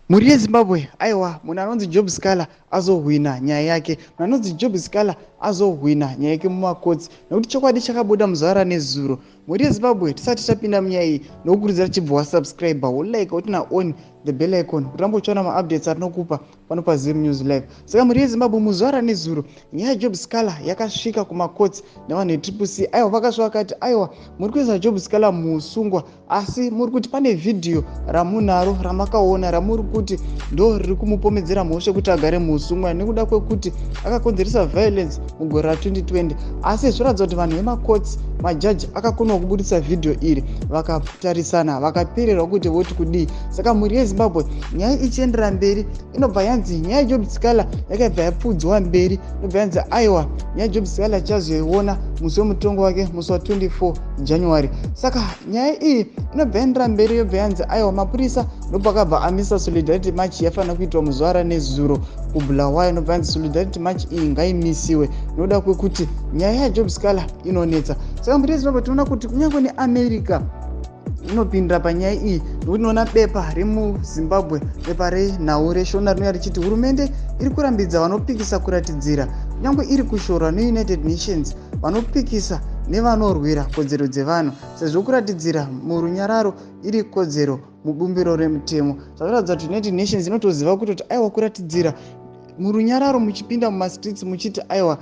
Mhuri yeZimbabwe, aiwa, munhu anonzi Job Sikhala azohwina nyaya yake. Munhu anonzi Job Sikhala azohwina nyaya yake mumakotsi nekuti chokwadi chakabuda muzuva ranezuro. Mhuri yeZimbabwe, tisati tapinda munyaya iyi, nokukurudzira chibva wasubscribe, wolike, woturn on the bell icon kuti rambe uchiona maupdates atinokupa pano paZim News Live. Saka mhuri yeZimbabwe, muzuva ranezuro nyaya yaJob Sikhala yakasvika kumakotsi nevanhu veTriple C. Aiwa, vakasvika vakati, aiwa, muri kuisa Job Sikhala muusungwa, asi muri kuti pane vhidhiyo ramunaro ramakaona ramuri kuti ndo riri kumupomedzera mhosva yekuti agare muusungwa nekuda kwekuti akakonzeresa violence mugore ra2020. Asi zvoratidza kuti vanhu vemakotsi, majaji, akakonawo kubudisa vhidhiyo iri, vakatarisana vakapererwa kuti voti kudii. Saka mhuri yeZimbabwe, nyaya ichiendera mberi, inobva yanzi nyaya yaJob Sikhala yakabva yapfuudzwa mberi. Inobva yanzi, aiwa, nyaya yaJob Sikhala tichazoiona musi wemutongo wake, musi wa24 January. Saka nyaya iyi inobva yaendera mberi, yobva yanzi, aiwa, mapurisa ndopakabva amisa solidarity march yafanira kuitwa muzuva ranezuro kuBulawayo. Inobva yanzi solidarity march iyi ngaimisiwe nokuda kwekuti nyaya yaJob Sikhala inonetsa. Saka mhuri yeZimbabwe, tinoona kuti kunyange neAmerica inopindira panyaya iyi, nokuti tinoona bepa remuZimbabwe, bepa renhau reShona, rinouya richiti hurumende iri kurambidza vanopikisa kuratidzira kunyange iri kushorwa neUnited Nations, vanopikisa nevanorwira kodzero dzevanhu, sezvo kuratidzira murunyararo iri kodzero mubumbiro remutemo. Zvakaratidza kuti United Nations inotoziva kutoti, aiwa, kuratidzira murunyararo muchipinda mumastreets muchiti, aiwa,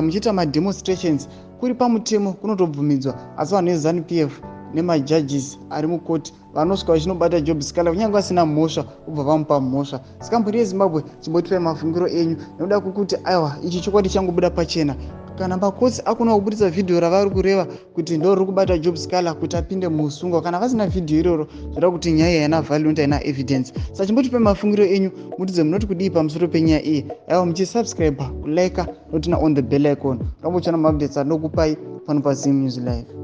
muchiita mademonstrations kuri pamutemo, kunotobvumidzwa. Asi vanhu veZANU PF nemajudges ari mukoti vanosvika vachinobata Job Sikhala kunyange vasina mhosva, ubva vamupa mhosva. Saka mhuri yeZimbabwe, chimbotipai mafungiro enyu nekuda kwekuti, aiwa, ichi chokwadi changobuda pachena. Kana makotsi akona kubudisa vhidhiyo ravari kureva kuti ndo riri kubata Job Sikhala kuti apinde muusungwa, kana vasina vhidhiyo iroro, zvoda kuti nyaya iyi haina value nokuti haina evidence. Saka chimbotipai mafungiro enyu, mutidze munoti kudii pamusoro penyaya iyi. Aiwa, muchisubscribe, kulike, noturn on the bell icon, rambochiona maupdates andinokupai pano paZim News Live.